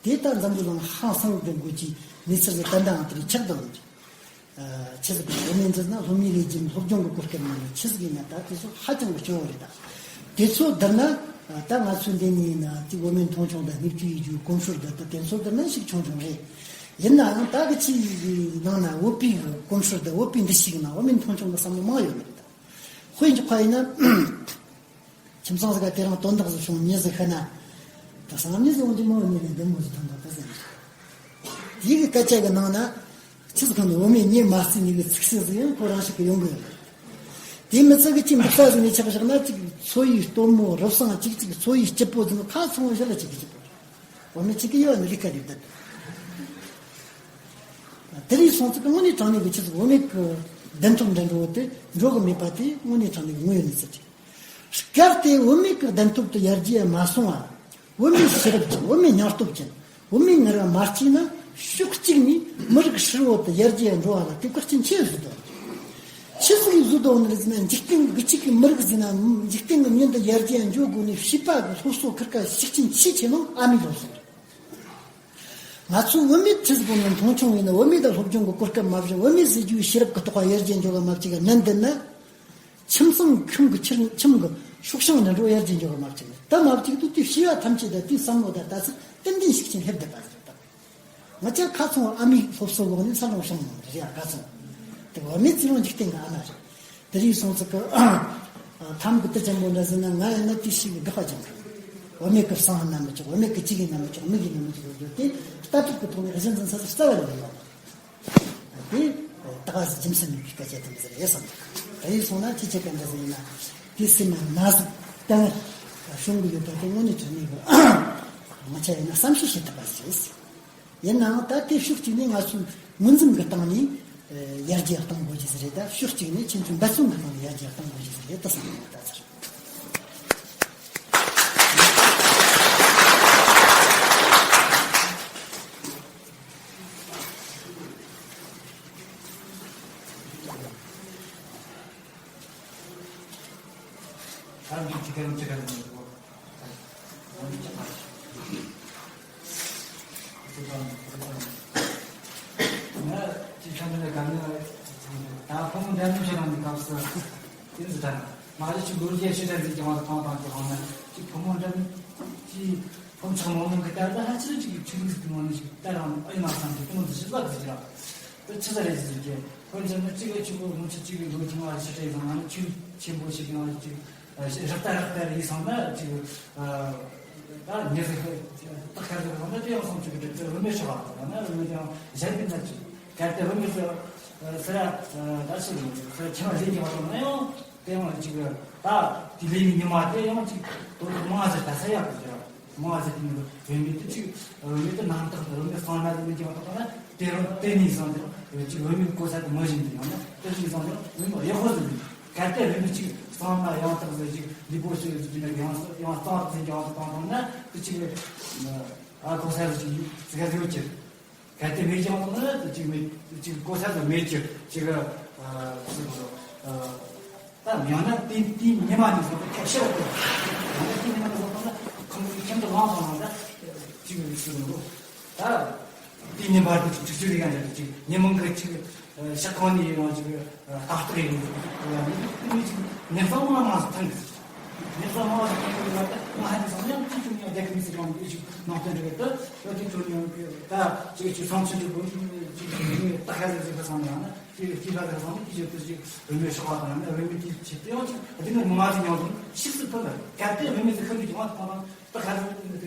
དེ་ད་འཛམ་བུ་གླིང་ཧང་སང་གི་དགོས་ཀྱི་གནས་ཚུལ་ཟིག་ད་ལྟའང་དེ་རིགས་ཆགས་བསྡད་ཡོད། ཆི་ཟིག་གི་བུད་མེད་འདི་ན་སློབ་གཉེར་ལས་ཀྱི་སློབ་སྦྱོང་གི་གོ་སྐབས་མེད་ན། ཆི་ཟིག་ཡིན་ན་ད་དེ་ཚོ་ཧ་ཅང་གི་སྐྱོ་བོ་རེད་ད། དེ་ཚོ་བསྡུར་ན་ད་ང་ཚོའི་འདི་ནས་ན་དེ་བུད་མེད་མཐོང་ཆུང་དང་བསྙོན་འཛུགས་ཡེད་རྒྱུའི་གོམས་སྲོལ་འདི་ད་དེ་ཚོ་བསྡུར་ན་ཤུགས་ཆུང་ཆུང་རེད། ཡིན་ནའང་ད་གི་ཆི་ནང་ན་བོད་པའི་གི་གོམས་སྲོལ་དང་བོད་པའི་འདུ་ཤེས་ཀྱི་ནང་བུད་མེད་མཐོང་ཆུང་གི་བསམ་བློ་མང་ཡོད་ནི་རེད་ད། དཔེ་འཇོག་པ་ཡིན་ན། ཁྱིམ་ཚང་ཟིག་ག་དེ་རིང་དོན་དག་ཟིག་བྱུང་། མྱི་ཟིག་ཤི་ན། ད་སང་མྱི་ཟིག་འོང་རྒྱུ་མང་བོ་ནས་ནས་འདི་མོ་ཟིག་ཐོན་ད་ད་ཟེར། དེ་གི་སྐད་ཆ་གི་ནང་ན། ཆི་ཟིག་གང་ནས་བུད་མེད་མྱི་མ་བརྩིས་ནས་གི་ཚིག་གསོད་ཟིག་ཡང་ཁོ་རང་ཞིག་གི་ཡོང་གི་ཡོད་རེད། དེ་མི་ཚད་གི་ཅིག་འདུག་ས་ཟིག་ནས་ཆགས་བཞག་ན། ཅིག་འཚོ་བའི་སྟོན་མོ་རུབ་སང་ཅིག་ཅིག་འཚོ་བའི་སྐྱིད་པོ་ཟིག་ཁ་ཚང་བ་ཞིག་ལ་ཅིག་གི་སྐྱིད་པོ་རེད། བུད་མེད་ཅིག་གི་ཡོད་ནི་རིག་ག་རེད་ད། དེ་རིང་སོང་ཙི་གི་དངོས་གནས་དྲང་གནས་གི་ཆི་ཟིག་བུད་མེད་གི་གདན་ཐོབ་འདྲ་འགྲོ་བ་དེ་འགྲོ་གི་མེད་པ་དེ་དངོས་གནས་དྲང་གནས་གི་དངོས་ཡོད་གནས་ཚུལ་རེད། སྐབས་དེ་བུད་མེད་ཀྱི་གདན་ཐོབ་དེ་ཡར་རྒྱས་མ་སོང་བ། བུད་མེད་ཤེས་རབ་ཅན། བུད་མེད་སྙིང་སྟོབས་ཅན། བུད་མེད་ངར་བ་མ་སྐྱེས་ན། ཕྱོགས་གཅིག་ནས་མི་རིགས་ཧྲིལ་བོ་དེ་ཡར་རྒྱས་འགྲོ་བ་ལ་དེ་བཀག་རྐྱེན་ཆེ་བཟོ་དོ། ཆི་ཟིག་གིས་བཟོ་དོ་ནི་རེད་ཟེར་ན། འཇིག་རྟེན་གི་གཅིག་གི་མི་རིགས་ཟེར་ན། འཇིག་རྟེན་གི་མྱི་འདི་ཡར་རྒྱས་འགྲོ་དགོས་ནས་བྱིས་པ་གི་སློབ་གསོ་ཁུར་ག་ཤུགས་རྐྱེན་ཆེ་ཆེ་ནོ་ཨ་མའི་སློབ་གསོ་རེད། ང་ཚོ་བུད་མེད་ཆི་ཟིག་གོ་ནས་མཐོང་ཆུང་ཡིན་ན། བུད་མེད་དང་སློབ་སྦྱོང་གི་གོ་སྐབས་མ་བྱིན། བུད་མེད་ཟེར་རྒྱུའི་ཤེས་རབ་གི་ཐོག་ཡར་རྒྱས་འགྲོ་གི་མ་བཅུག་ག་ནན་ཏན་ན། ཁྱིམ་ཚང་ཁྱིམ་གི་ཁྱིམ་ཁྱིམ་གི་སྲོག་ཤིང་འདྲ་འགྲོ་ཡར་རྒྱས་འགྱོ་གི་མ་བཅུག་ནས། ད་མ་བཅུག་དུས་དེ་བྱིས་པ་ཐམས་ཅད་ད་དེའི་བསམ་བློ་ད་ལྟ་ཚུལ་ཏན་ཏན་ཤུགས་ཆེན་སླེབས་བསྡད་པ་རེད་ད། ང་ཅག་ཁ་ཚང་ཨ་མའི་སློབ་གསོ་འོག་ནས་འཚར་ལོངས་བྱུང་ཡོང་རེད་ཡ། ཁ་ཚང་དེ་བུད་མེད་ཚེ་རིང་འཇིག་རྟེན་གི་ཨ་མ་རེད། དེ་རིང་སོང་ཙི་གི་ཐམ་གི་དེ་ཅན་པོ་འདྲ་ཟེར་ན། ང་ཡིན་ན་དེ་ཞིག་གི་དགག་པ་རྒྱག་གི། བུད་མེད་གི་བསམ་ན་མི་ཆོག་བུད་མེད་གི་གཅིག་ཡིན་ན་མི་ཆོག་མིག་ཡིན་ན་མི་ཆོག་ཡོད་དེ། ལྟ་གྲུབ་གི་ཐོག་ནས་གཞི་འཛིན་ས་ཟིག་རྩ་བ་ནས་མི་ཡོང་། དེ་ད་ག་ཟེ་རྒྱུ་མཚན་མེད་པའི་སྐད་ཆ་དེ་མི་ཟེར་ཡས་བསམ་འདུག་དེ་ཡིན་སོང་ན་ཅི་བྱེད་ག་འདྲ་ཟེར་ཡིན་ན། དེ་སེམས་ན་ན་ཟུག་བསྟན་བྱུང་གི་ཡོད་པ་དེ་དངོས་གནས་དྲང་གནས་གི་ང་ཆ་ཡིན་ན་བསམ་ཤེས་བྱེད་ཐུབ་པ་ཟིག་རེད། ཡིན་ནའང་ད་དེ་ཕྱོགས་གཅིག་ནས་ང་ཚོས་ངོས་འཛིན་གི་སྟེང་ནས་ཡར་རྒྱས་གཏོང་དགོས་ཀྱི་ཟིག་རེད། ད་ཕྱོགས་གཅིག་ནས་ཁྱེད་ཚོས་འབད་བརྩོན་གི་སྟེང་ནས་ཡར་རྒྱས་གཏོང་དགོས་ཀྱི་ཟིག་རེད་ད་བསམ་གི་ཡོད་ད་ཟེར། ད་ཕོ་མོ་འགྲན་བསྡུར་བྱེད་རང་གི་སྐབས་སུ་དེ་ཚོ་ད་མ་གཞི་ཆུ་ལོ་རྒྱུས་ཕྱི་དྲན་ཟིག་ཀྱང་བ་དང་དང་གི་ཧང་ན་ཅིག་ཕོ་མོ་འགྲན་ཅིག་ཕོ་མོ་ཆགས་མང་མང་གི་ལྟར་ད་ཧ་ཅི་རེད་ཅིག་ཆུ་ལུགས་ཟིག་གི་ངོ་ནས་ཅིག་ལྟར་རང་ཨེ་མ་བསམ་གི་དེ་མོ་ཟིག་ཞིག་ལབ་ཟིག་ར། དེ་ཆི་ཟིག་རེད་ཟེར་གི་ཁོ་ཚོ་ནི་གཅིག་གི་ཆུ་གི་ངོ་ཆུ་གཅིག་གི་ལོ་ཆུང་བ་ཕྱི་དྲན་ཟིག་ང་ནི་ཆུ་ཆེན་པོ་ཞིག་གི་ང་ནི་ཅིག་རབ་ཏ་རབ་ཏ་རེད་སོང་ན་ཅིག་ད་ཉེ་ཟིག་ཏག་ཁ་ཟིག་སོང་ན་དེ་ཡང་སོང་ཅིག་གི་དེ་བུད་མེད་ཤོར་བ་དང་ན་བུད་མེད་དེ་ཡང་གཞན་པའི་ན་ཅིག་གལ་ཏེ་བུད་མེད་ཟེར་ཟེར་ཡ་ད་ཆི་ཟེར་ཁྱིམ་ལ་ལས་ཀྱི་བ་དང་ན་ཡང་དེ་ཡང་ཅིག་ད། དེ་ལས་ཉི་མ་དེ་ཡང་ཅིག་དོ་རུ་མང་ཟེར་ད་ས་ཡག་གི་ཟེར། མང་ཟེར་དེ་ནི་བུད་མེད་དེ་ཅིག་བུད་མེད་དེ་རྣམ་དག་བུད་མེད་གསང་སྔགས་ལ་མི་འགྱུར་བ་དག་ན་དེ་རུ་དེ་ནི་བཟང་དེ་ཅིག་བུད་མེད་གོ་ས་དེ་མི་བཞིན་དུ་ཡང་ན་དེ་ཅིག་བཟང་དེ་བུད་མེད་ཡག་པོ་ཟེར་ནི། གལ་ཏེ་བུད་མེད་ཅིག་གསང་སྔགས་ཡང་དག་ཟེར་ཅིག་ལུས་པོ་ཞིག་ཟེར་ཅིག་ཡང་ཡང་གཙང་དག་ཟེར་ཀྱང་དག་དང་ན་དེ་ཅིག་ཨ་གོ་ས་ཟེར་ཅིག་ཟེར་ག་ཟེར་ཡོད་ཀྱི། གལ་ཏེ་མེད་ཀྱང་དང་ན་ཅིག་མེད་ཅིག་གོ་ས་དང་མེད་ཀྱི་ཅིག་ཨ་ཟེར་གོ། ད་ཡང་ན་དེ་དེའི་ཉི་མ་ནས་བཟུང་སྟེ་ཁྱབ་ཤེས་པ་དེ། ཡང་ན་དེའི་ཉི་མ་ནས་བཟུང་སྟེ་ཁོང་གི་ཁྱིམ་དུ་ལངས་སོང་ན་ད་ཅིག་ཟེར་གོ། ད་དེའི་ཉིན་པར་དུ་ཅིག་ཅིག་ཅིག་རིག་ཡང་འདྲ་ཅིག་ཉིན་མོ་གི་ཅིག་ཤག་ཁང་ནས་ཡོང་ཅིག་ལྟ་རྟོག་ཡིན་ཅིག་ཉིན་ཚང་མ་མ་ཐང་གི། ཉི་ཤུ་རྩ་ལྔ་ལ་ཐོན་གྱི་ཟེར། ཉི་ཤུ་རྩ་ལྔ་ལ་ཐོན་གྱི་ཡོད་ན་ད་ང་ཧ་ནི་སང་ཉིན་གཅིག་ཀྱང་ཡང་རྒྱལ་ཁབ་མི་སྲིད་ལམ་ལུགས་ཤིག་ནང་དོན་རེད་ད། ཡོད་དེ་ཚོ་ཡང་ད་ཅིག་ཅིག་སང་ཚུན་ཅིག་གོ་ཅིག་ད་ཧ་ཟེར་ཟེར་ག་སང་ཡང་ན་ཅིག་ཅིག་ཧ་ཟེར་སང་ཅིག་ཅིག་ཏུ་ཅིག་བུད་མེད་ཤོག་པ་དང་ཡང་ན་བུད་མེད་ཅིག་བྱེད་དུ་ཡང་ཅིག་དེ་ནི་མི་ང་ཚོ་ཡང་དུ་ཤིག་སུ་ཕུལ་ལ་གལ་ཏེ་བུད་མེད་ཚོ་ཤིན་ཏུ་ཀྱང་ད་ཧ་ཟེར་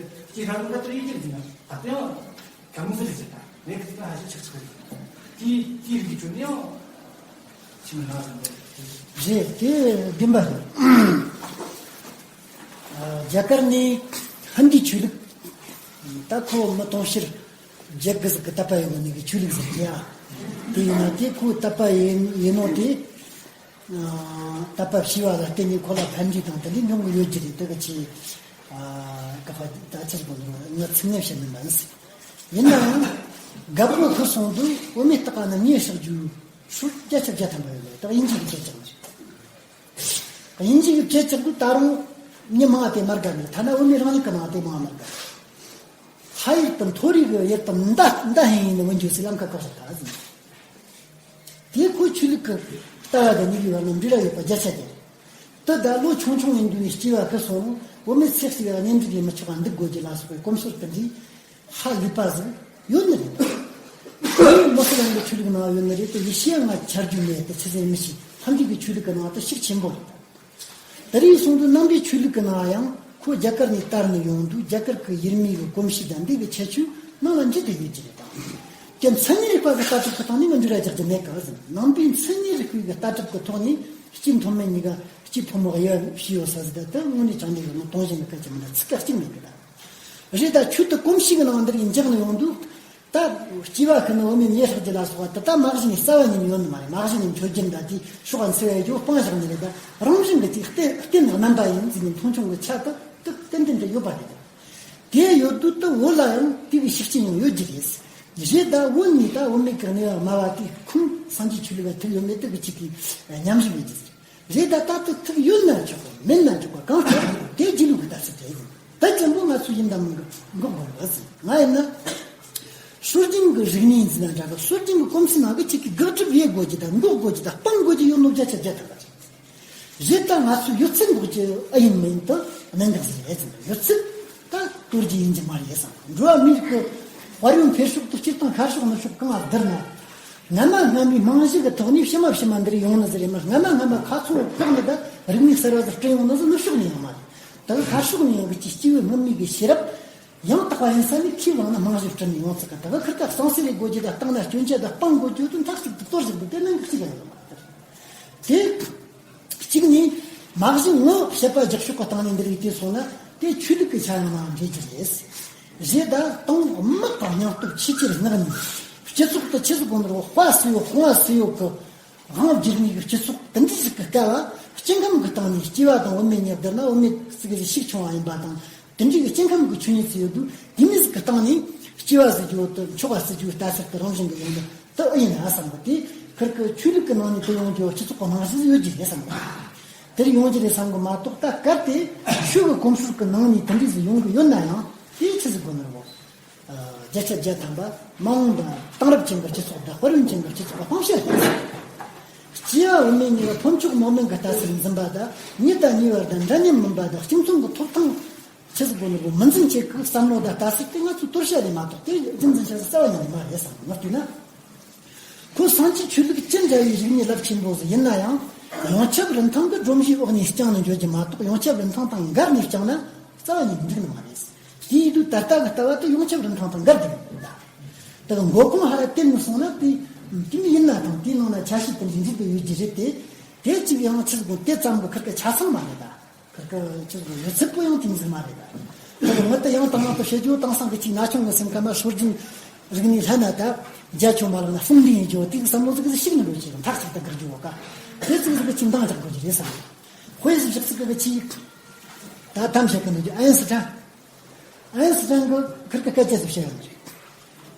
ཅིག་ཧ་ཟེར་ད་ཏུ་ཡིན་གྱི་ཟིན་ན་ད་དེ་ཡང་། ག་མོ་ཟེར་ཟེར་ད། མེད་ཀི་ད་ཧ་ཤི་ཆག་ཆག་རེད། ཏི་ཏི་རིག་གི་ཆུ་ནི་ཡང་ཆི་མི་ན་ཟེར་འདུག་རེད་དེ་བདེན་པ་རེད། རྒྱ་གར་ནི་ཧིན་དི་ཆོས་ལུགས་ད་ཁོ་མི་དུང་ཕྱུར་བརྒྱད་དགུ་ཟིག་གི་དད་པ་ཡོད་ནི་གི་ཆོས་ལུགས་ཟེར་གི་ཡ། དེ་ཡིན་ན་དེ་ཁོ་དད་པ་ཡིན་ཡིན་ནོ་དེ། དད་པ་བྱས་པ་ལ་བརྟེན་ནས་ཁོ་ལ་ཕན་འབྲས་དང་དེ་འདྲའི་འབྱུང་གི་ཡོད་ཀྱི་རེད། དེ་ག་ཆེ་ག་པ་ད་ཆེར་དགོས་ནོ་ངས་ཚིག་ངན་བཤད་མིན་པ་ཡིན། ཡིན་ནའང་རྒད་པོ་ཁུ་སོང་དུས་བུད་མེད་སྟག་ནི་ཉེས་བཤགས་རྒྱུ་ཧྲུལ་བརྒྱ་ཆ་བརྒྱ་ཐམ་པ་ཡོད་ལ་ད་དབྱིན་ཇི་གི་སྐད་ཆ་མ་རེད། དབྱིན་ཇི་གི་སྐད་ཆ་དུས་ད་རུང་མི་མང་དེ་མར་དགའ་མེད་ཐ་ན་བུད་མེད་རང་ཉིད་ཀྱི་ནང་དེ་མང་མར་དགའ། ཕ་ཡུལ་དང་མཐོ་རིས་ཀྱི་ཡུལ་དང་མདའ་མདའ་ཧེང་ཡིན་ནི་འོན་ཀྱང་སྲིད་ལམ་ཁ་བཀག་ཤག་ད་ཟིན། དེ་ཁོ་ཆོས་ལུགས་ཀྱི་ལྟ་བ་དང་གཉིས་ཀྱི་བར་ན་འབྲེལ་བ་ཡོད་པ་བརྒྱ་ཆ་དེ། ད་ད་ལོ་ཆུང་ཆུང་ཡིན་དུས་ནས་སྐྱེ་བ་ཁུ་སོང་བུད་མེད་ཚེ་གཅིག་ལ་གཉེན་སྒྲིག་ཡེ་མི་ཆོག་པ་འདུག་དགོས་ཀྱི་ལ་སོགས་པའི་གོམས་སྲོལ་དེ་འདྲའི་ཧ་ལས་པ་ཟིག་ཡོད་ནི་རེད། ཁོ་མོ་སི་ལམ་གྱི་ཆོས་ལུགས་ནང་ཡོད་ནི་རེད་དེ་ཡེ་ཤེས་ང་ཆ་རྒྱུས་མེད་དེ་ཆི་ཟེར་མི་ཤེས། ཧན་དུས་ཀྱི་ཆོས་ལུགས་ཀྱི་ནང་དུ་ཤུགས་ཆེན་པོ་རེད། ད་རེས་སོང་དུས་ནང་པའི་ཆོས་ལུགས་ཀྱི་ནང་ཡང་ཁོ་རྒྱ་གར་ནས་དར་ནས་ཡོང་དུས་རྒྱ་གར་གྱི་ཡུལ་མིའི་གི་གོམས་གཤིས་དང་འདི་གི་ཁྱད་ཆོས་ནང་ལ་འཇུས་ཏེ་ཡོད་ཀྱི་རེད་དང་། ཀྱང་མཚན་ཉིད་རིག་པ་གི་ལྟ་གྲུབ་ཀྱི་ཐོག་ནས་ང་འབྲེལ་བ་རྒྱག་རྒྱུ་མེད་ག་ཟེར། ནང་པའི་མཚན་ཉིད་རིག་པའི་གི་ལྟ་གྲུབ་ཀྱི་ཐོག་ནས་སྐྱེས་ཕོ་མོ་གཡས་ཕྱི་ཡོད་ས་ཟིག་ད་ལྟ་དངོས་གནས་དྲང་གནས་གི་ནང་དོན་གཞན་གི་སྐད་ཆ་མིན་ན་ཚིག་ཀ་གཅིག་མེད་གི་ད། རེད་ད་ཆོས་དུ་གོམས་གཤིས་གི་ནང་འདིར་ཡིན་འཇགས་ནས་ཡོང་དུས། ད་སྐྱེ་བ་ཤི་ནི་བུད་མེད་ཉལ་ཤོག་ཅི་ལ་སོགས་པ་དེ་ད་མ་གཞི་ནས་རྩ་བ་ཉིད་ནས་ཡོད་ནི་མ་རེད། མ་གཞི་ནས་མཆོད་རྒྱུན་འདྲ་དེ་ཤོག་ག་འཚེ་བའི་རྒྱུ་སྤང་བཞག་ནི་རེད། ད་རང་བཞིན་གྱི་དེ་རྟེན་རྟེན་རྣམ་པ་ཡིན་ཟེར་ནས་མཐོང་ཆུང་གི་ཆ་དུ་དུ་ཏན་ཏན་དུ་ཡོད་པ་རེད། དེ་ཡོད་དུས་དུ་བོད་ལ་ཡང་དེ་གི་ཤུགས་རྐྱེན་ཡང་ཡོད་ཀྱི་རེད། རེད་ད་བོད་ནས་ད་བུད་མེད་ཀྱི་གནས་བབ་དམའ་བ་དེ་ཁུངས་སངས་རྒྱས་ཆོས་ལུགས་ལ་ཐུག་ཡོད་མེད་དུ་གི་ཅིག་གི་ཉམས་ཞིབ་ཡོད་ཀྱི་རེད། རེད་ད་ད་དུ་ཐུག་ཡོད་ན་ཆོག་གོ་མེད་ན་ཆོག་གོ་གང་ལྟར་དེ་རྗེས་ལུས་ཀྱི་ལྟ་ཚུལ་དེ་ཡིན། ད་ཅན་པོ་ང་ཚོ་ཡིན་ད་མིན་གི་འགོག་དགོས་པ་ཟིན་ང་ཡིན་ན། སྲོལ་རྒྱུན་གྱི་རིག་གནས་འཛིན་ན་འདྲ་གི་སྲོལ་རྒྱུན་གྱི་གོམས་གཤིས་ནང་གི་ཅིག་གི་དགག་སྒྲུབ་ཡེ་དགོས་ཀྱི་ད་འགོག་དགོས་ཀྱི་ད་སྤང་དགོས་ཀྱི་ཡོད་ནོ་བརྒྱ་ཆ་བརྒྱ་ཐམ་པ་རེད། རེད་ད་ང་ཚོ་ཡོད་ཚད་འགོག་ཀྱི་ཨ་ཡིན་མིན་དུ་གནད་འགག་ཟིན་རེད་ཟིན་ཡོད་ཚད་ད་གཏོར་རྒྱུ་ཡིན་གྱི་མ་རེད་བསམ། འགྲོ་བ་མིའི་རིགས་ཀྱི་དཔལ་ཡོན་འཕེལ་ཕྱོགས་དང་སྤྱིར་བཏང་ཤར་ཕྱོགས་ནུབ་ཕྱོགས་གང་ལ་བསྡུར་ན། སྔ་མ་སྔ་མའི་རྨང་གཞི་གི་ཐོག་ནས་ཕྱི་མ་ཕྱི་མ་འདིར་ཡོང་ནི་ཟིག་རེད་མ། སྔ་མ་སྔ་མ་ཁ་ཚོན་ཕོག་ནི་ད་རིག་གནས་གསར་བ་ཟིག་བསྐྲུན་ཡོང་ནི་ཟིག་ནུབ་ཕྱོགས་ནས་ཡོང་མ་རེད། ད་གི་ཤར་ཕྱོགས་ནས་ཡོང་གི་ཅིག་སྐྱེས་བུ་སྔོན་མའི་གི་ཤེས་རབ་ཡང་དག་པ་ཡིན་ས་ནས་ཁས་བླངས་ན་རྨང་གཞི་བསྐྲུན་ནས་ཡོང་ཚུལ་གི་ད་གི་ཁིར་ཀ་གསང་སེ་རེ་དགོས་རྒྱུ་ད་བཏང་ན་སྐྱོན་ཆ་ད་སྤང་དགོས་རྒྱུ་དུ་མཐའ་གཅིག་ཏུ་གཏོར་བཞག་དགོས་དེ་ནང་གི་གཅིག་ཡང་ཡོད་མ་རེད། དེ། གཅིག་ནི། མ་གཞི་ངོ་བཤད་པ་རྒྱག་ཕྱོགས་ཀྱི་སྟེང་ནས་འདི་རིགས་དེ་སོང་ན་དེ་ཆོས་ལུགས་ཀྱི་ཆ་ཡང་ནའང་འགྲེལ་རྒྱུ་རེད། རེད་ད་དང་དམག་དང་སྙིང་སྟོབས་ཆེས་ཆེར་བསྔགས་ནས་སྤྱི་ཚོགས་དེ་ཆི་ཟིག་དགོས་ནོ་དཔའ་སུ་ཡོད་དཔུང་བ་སུ་ཡོད་ཀྱི་དབང་བསྒྱུར་ནས་ཀྱི་སྤྱི་ཚོགས་དེ་འདྲ་ཞིག་གི་སྐབས་སྐྱེ་ཁམས་ཀྱི་སྟེང་ནས་སྐྱེས་པ་དང་བུད་མེད་གཉིས་བསྡུར་ན་བུད་མེད་ཙི་གེ་ཞིག་ཕྱུག་ཆུང་བ་ཡིན་པ་དང་དེ་འདྲའི་གི་སྐྱེ་ཁམས་ཀྱི་ཆོས་ཉིད་ཚོ་ཡོད་དུས་དེ་མིན་ཟིག་གི་སྟེང་ནས་སྐྱེས་པ་ཟེར་རྒྱུ་དེ་མཆོག་པ་ཟེར་རྒྱུའི་ལྟ་ཚུལ་དེ་རང་བཞིན་གྱི་ཡོང་གི། དེ་ཨེ་ཡིན་ན་བསམ་གི་དེ་ཁིར་གི་ཆོས་ལུགས་ཀྱི་ནང་ནས་དེ་ཡོང་རྒྱུ་སྤྱི་ཚོགས་ཀྱི་རྨང་གཞི་ཡོད་ཀྱི་རེད་བསམ་གི་དེར་ཡོང་རྒྱུ་རེད་བསམ་གི་མ་གཏོགས་ད་གལ་ཏེ་ཆོས་ཀྱི་གོམས་སྲོལ་གྱི་ནང་ནས་དེ་འདྲས་ཟིག་ཡོང་གི་ཡོད་ན་ཡང་དེ་ཆི་ཟིག་དགོས་ནི་རེད་བོ། བརྒྱ་ཆ་བརྒྱ་ཐམ་པ་མ་འོངས་པ་དེང་རབས་ཅན་གྱི་སྤྱི་ཚོགས་དང་དཔལ་ཡོན་ཅན་གྱི་སྤྱི་ཚོགས་ལ་སྤང་བྱ་རེད། སྐྱེས་པ་བུད་མེད་གཉིས་ལ་ཕོ་མཆོག་མོ་དམན་གྱི་ལྟ་ཚུལ་འཛིན་པ་དང་མྱི་དང་མྱི་བར་དང་འདྲ་མཉམ་མིན་པ་དང་གཅིག་མཚུངས་ཀྱི་ཐོབ་ཐང་ཆི་ཟིག་དགོས་ནི་རེད་བོ། མི་འཛིན་བྱེད་ཀྱི་བསམ་བློ་དང་ལྟ་ཚུལ་དེ་ང་ཚོའི་གཏོར་བཤའ་རེད་མ་གཏོགས་དེ་རྒྱུ་འཛིན་བྱ་ས་རྩ་བ་ཉིད་ནས་མ་རེད་བསམ་ནོར་བལྟས་ན། ཁོ་སངས་རྒྱས་ཆོས་ལུགས་ཅི་འདྲ་བའི་རིག་གནས་རླབས་ཆེན་པོ་ཟིག་ཡིན་ན་ཡང་ཡོངས་ཁྱབ་རིན་ཐང་གི་སྒྲོམ་གཞིའི་འོག་ནས་བསྐྱངས་ནས་འཇོག་རྒྱུ་མ་གཏོགས་ཡོངས་ཁྱབ་རིན་ཐང་དང་འགལ་ནས་བསྐྱངས་ན་རྩ་བ་ཉིད་འགྲིག་ནི་མ་རེད། དེ་ཡིན་དུས་ད་ལྟ་གི་ལྟ་བ་དེ་ཡོངས་ཁྱབ་རིན་ཐང་དང་འགལ་གི་ཡོད་ད། ད་གི་མགོ་ཁུངས་ཧ་ར་བསྟན་ནས་སོང་ན་དེ་དེ་མི་ཡིན་ན་དང་དེའི་ནང་ན་ཆ་ཤས་དེ་འདྲ་འཇུག་གི་ཡོད་ཀྱི་རེད་དེ། དེ་གཅིག་ཡང་ཆི་ཟིག་དགོས་དེ་ཙམ་གི་ཁིར་ཀ་ཆ་ཚང་མ་རེད་ད། ཁིར་ཀ་ཅིག་ཡོད་ཚད་པོ་ཡང་དེ་འཛིན་མ་རེད་ད། ངོ་དེ་ཡང་དང་ཡང་དུ་བཤད་རྒྱུ་དེང་སང་གི་ཅིག་ན་ཆུང་གི་སེམས་ཁ་མ་སྲོལ་རྒྱུན་རིག་གནས་ལྷན་ན་ད་རྒྱ་ཆུང་མ་ལག་ན་ཧྥུང་ལིན་ཡིན་རྒྱུ་དེ་གི་བསམ་བློ་ཟིག་གི་ཞིག་ནི་འགྲོ་ཅིག་མཐར་ཐུག་ད་གིར་རྒྱུ་བ་ཀ་དེ་ཙིག་ཟིག་གི་ཅིག་འདང་རྒྱག་དགོས་ཀྱི་རེད་བསམ། དཔེ་ཟིག་བཞག་ཚིག་གི་ཅིག་ད་དམ་བཤད་གི་ནི་རྒྱུ་ཨན་སི་ཁྲན། ཨན་སི་ཁྲན་གི་ཁིར་ཀ་སྐད་ཆ་ཟིག་བཤད་ཡོང་གི་རེད།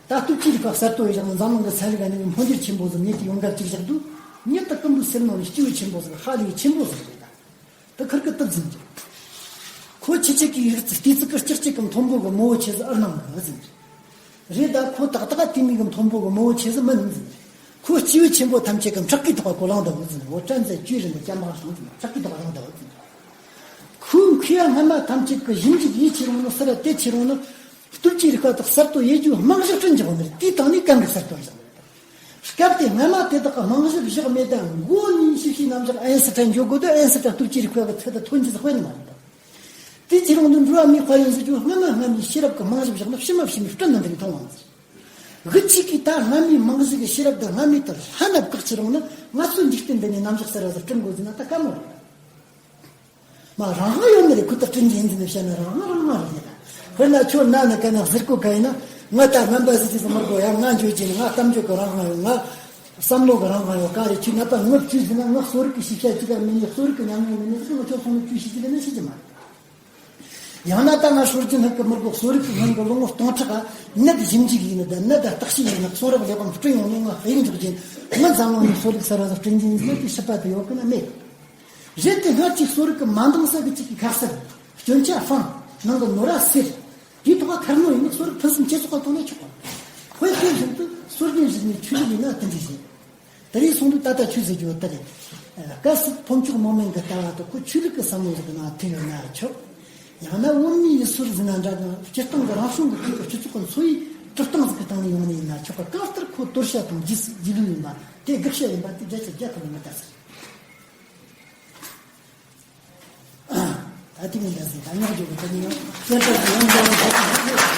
ད་སྟོབས་ཀྱི་རིག་པ་གསར་གཏོད་ཡིན་ཞག་ནི་འཛམ་གླིང་གི་ཚན་རིག་ཨ་ནི་སྨོན་འདུན་ཆེན་པོ་ཟིག་ཉིད་དུ་ཡོང་འགབ་ཅིག་བཞག་དུས་ཉིད་དུ་ཀུན་པོའི་སེམས་ནང་ནས་སྐྱེས་བུ་ཆེན་པོ་ཟིག་ཧ་ལས་ཆེན་པོ་ཟིག་རེད་ད། ད་ཁིར་ཀི་དུ་འཛིན་རྒྱུ། ཁོ་ཁྱི་ཁྱི་གི་རིག་རྩལ་ལྟས་ཚིག་གི་ལྕགས་ཅིག་གི་མཐོན་པོ་གི་མོ་བོ་ཆེ་ཟིག་ཨར་ནང་གི་འཛིན་རྒྱུ། རེད་ད་ཁོ་ཏག་ཏག་དེ་མིག་གི་མཐོན་པོ་གི་མོ་བོ་ཆེ་ཟིག་མིན་འཛིན་རྒྱུ། ཁོ་སྐྱེས་བུ་ཆེན་པོ་ཐམས་ཅད་ཀྱི་ཕྲག་གི་ཐོག་ག་གོ་ལང་ད་འོ་འཛིན་རྒྱུ། འོ་དྲན་ཚེ་བཅུ་རིན་པོ་སྐྱ་མ་ཤོང་འཛིན་ཕྲག་གི་ཐོག་ག་ལང་ད་འོ་འཛིན་རྒྱུ། ཁོའི་མཁས་པ་སྔ་མ་ཐམས་ཅད་ཀྱི་ཞིབ་འཇུག་ཡིད་ཆེས་རུང་ནི་སི་ར་དེ་ཆེས་རུང་ནི། སྟོབས་ཀྱི་རིག་པ་དག་གསར་གཏོད་ཡེད་རྒྱུའི་རྨང་གཞི་བསྐྲུན་རྒྱུ་ནི་དེའི་སྟེང་ནས་གང་གི་གསར་གཏོད་བཞག་ནི་རེད། སྐབས་དེ་སྔ་མ་དེ་དག་གི་རྨང་གཞི་བཞག་མེད་དང་མགོ་ནས་ཤི་ཤི་ནམ་བཞག་ཨན་སི་ཁྲན་འཇོག་དགོས་དུས་ཨན་སི་ཁྲན་སྟོབས་ཀྱི་རིག་པ་གི་ཚད་དུ་ཐོན་རྒྱུ་དཔེ་ནི་མ་རེད་དང་། དེ་ཕྱིར་འོང་དུ་འགྲོ་བ་མིའི་དཔལ་ཡོན་ཟེར་རྒྱུ་སྔ་མ་སྔ་མའི་ཤེས་རབ་ཀྱི་རྨང་གཞི་བཞག་ན་ཕྱི་མ་ཕྱི་མའི་སྐྲུན་ནི་འདི་མཐོང་བ་ཟེར། གི་ཅིག་གིས་ད་སྔ་མའི་རྨང་གཞི་གི་ཤེས་རབ་དེ་སྔ་མའི་དེར་ཧ་ན་བཀག་ཅི་རུང་ན་ང་ཚོའི་འཇིག་རྟེན་འདི་ནས་ནམ་བཞག་ཟེར་བ་ཟེར་བསྐྲུན་དགོས་ཟེར་ན་ད་དཀའ་མོ་རེད། མ་རང་དབང་ཡོད་ནི་རེད། ཁུ་ཏག་དྲིན་ཅན་འཛིན་ནས་བཤད་ན་རང་དབང་རང་དབང་རེད་ད། དཔེར་ན་ཁྱོད་ན་ནི་ག་ན་ཟེར་གོ་ག་ཡིན་ན་ང་ད་ངན་པ་ཟིག་ཅིག་ཟིག་མི་དགོས་ཡ། ང་འཇོག་ཅིག་ནི་ང་གཏམ་བརྗོད་གི་རང་དབང་ཡོད། ང་བསམ་བློ་གི་རང་དབང་ཡོད། ག་རེ་ཁྱོད་ནད་པ་ངོ་བཅུ་ཟིན་ན་ང་གསོ་རིག་གི་ཤེས་བྱ་ཅིག་ག་མི་ཉན། གསོ་རིག་གི་ཉམས་མྱོང་མི་ཉན་ཟིག་ང་ཁྱོད་སོང་ནས་བཅུ་ཤེས་ཅིག་ག་ན་ཤེས་ཀྱི་མ་རེད། ཡང་ན་ད་ང་སྲོལ་རྒྱུན་སྣོད་ཀྱི་མི་དགོས། གསོ་རིག་གི་སྔོན་གྱི་ལོ་ངོ་སྟོང་ཕྲག་ག་ནད་ཞིབ་འཇུག་ཡིན་ནི་ད་ནད་བརྟག་དཔྱད་ཡིན་ན་གསུང་རབ་ལེགས་པར་བསྐྲུན་ཡོང་ནི་ང་ཧེ་ཡིན་འཇོག་ཅིང་ང་འཛམ་གླིང་ནས་གསོ་རིག་གསར་བ་ཟིག་བསྐྲུན་གྱི་ཡིན་ཟེར་ན་དེ་སྲིད་པ་དེ་ཡོད་གི་ན་མེད། རེད་དེ་སྔར་གྱི་གསོ་རིག་གི་མ་འདང་ས་གི་ཅིག་གི་ཁ་གསབ། སྐྱོན་ཆ་སྤང་། ནང་གི་ནོ་ར་སེར། དེའི་ཐོག་ཁ་ཐར་ནོ་ཡིན་ན་གསོ་རིག་ཕུན་སུམ་ཇེ་ཚོགས་ལ་གཏོང་ན་ཆོག་གི། དཔེ་དེ་བཞིན་དུ་སྲོལ་རྒྱུན་རིག་གནས་ཆོས་ལུགས་ཡིན་ན་དེ་འདྲ་ཞིག། དེ་རིང་སོང་དུས་ད་ལྟ་ཆོས་ཟེར་རྒྱུ་དེ་རེད། སྐབས་སུ་ཕོ་མཆོག་མོ་དམན་གྱི་ལྟ་བ་དེ་ཁོ་ཆོས་ལུགས་ཀྱི་བསམ་བློ་ཟིག་གི་ནང་ཐུག་ཡོད་ན་ཆོག། ཡང་ན་བོད་མིའི་ཡུལ་སྲོལ་ཟིན་ན་འདྲ་ནི་སྤྱིར་བཏང་གི་རང་བྱུང་གི་ཁམས་ཀྱི་སྤྱི་ཚོགས་ཀྱི་འཚོ་བའི་གྲུབ་སྟངས་ཟིག་གི་སྟེང་ནས་ཡོང་ནི་ཡིན་ན་ཆོག་གི། གང་ལྟར་ཁོ་དོར་བྱ་དང་རྗེས་སུ་རྗེས་ལུས་ཡིན་པ་དེ་དགག་བྱ་ཡིན་པ་དེ་བརྒྱ་ཆ་བརྒྱ་ཐམ་པ་ངོ་ཐག་ཟེར། ད་ཐིག་ནས་ཟེར་ད་ཉག་འཇོག་གི་ད་ནི་ཡང་བསྐྱར་དུ་ཡང་འཇོག་གི་ད་ཐིག་ནས།